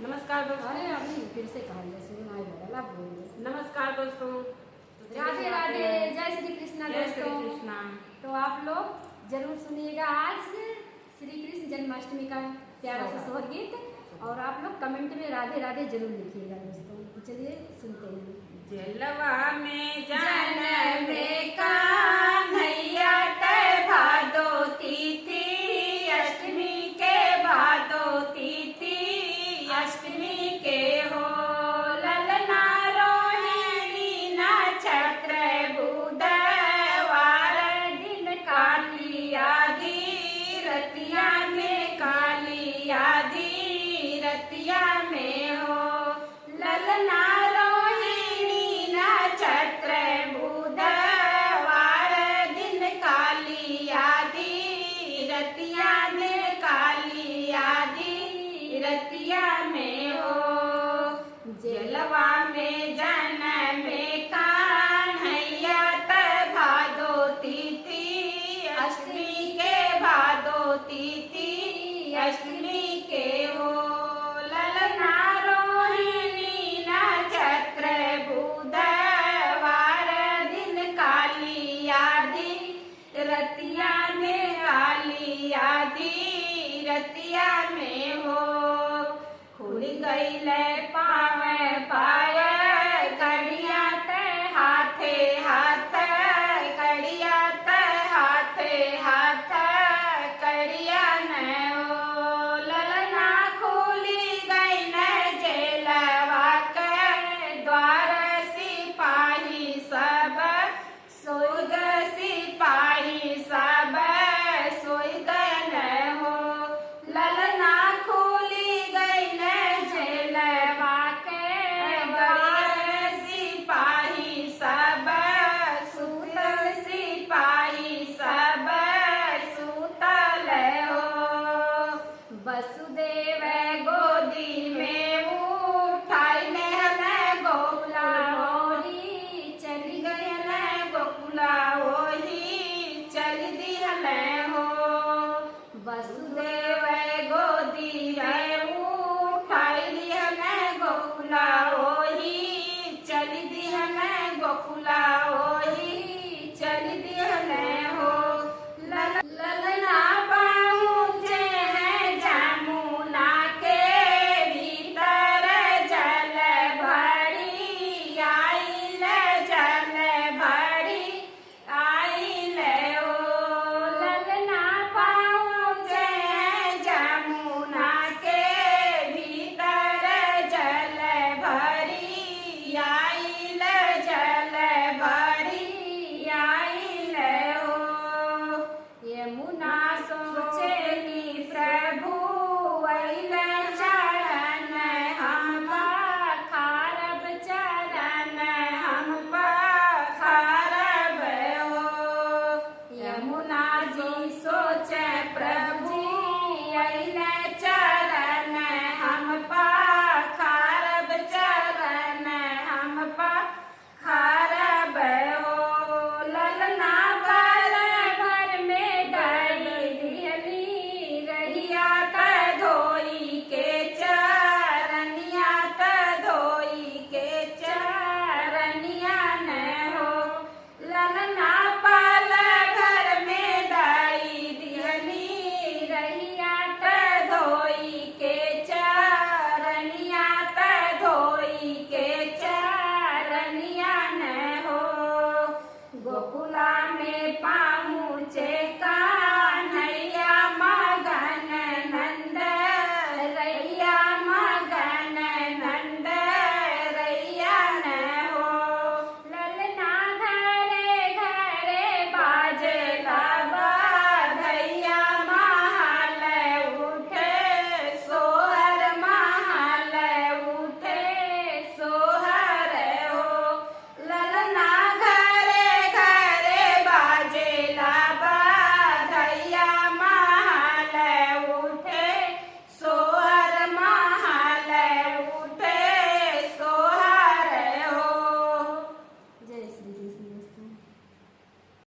नमस्कार दोस्तों। अरे, अभी फिर से कहा सुना बोला बोल। नमस्कार दोस्तों, तो चलिए राधे सुनाते राधे। हैं। जय श्री कृष्णा। जय श्री दोस्तों, कृष्णा। तो आप लोग जरूर सुनिएगा आज श्री कृष्ण जन्माष्टमी का प्यारा सा सोहर गीत और आप लोग कमेंट में राधे राधे जरूर लिखिएगा दोस्तों। तो चलिए सुनते हैं। जलवा में जन्म में कान्हैया ते भादो तिथि अष्टमी के, भादो तिथि अष्टमी के हो। ललना रोहिणी नक्षत्र बुधवार दिन काली आधी रतिया में, काली आधी रतिया में हो। ललना रोहिणी नक्षत्र बुधवार दिन काली आधी रतिया में, काली आधी रतिया में हो। जलवा में जन्म में कान्हैया त भादो तिथि अष्टमी के, भादो तिथि अष्टमी के हो। ललना रोहिणी नक्षत्र बुधवार दिन काली आधी रतिया में, काली आधी रतिया में हो। खुल गई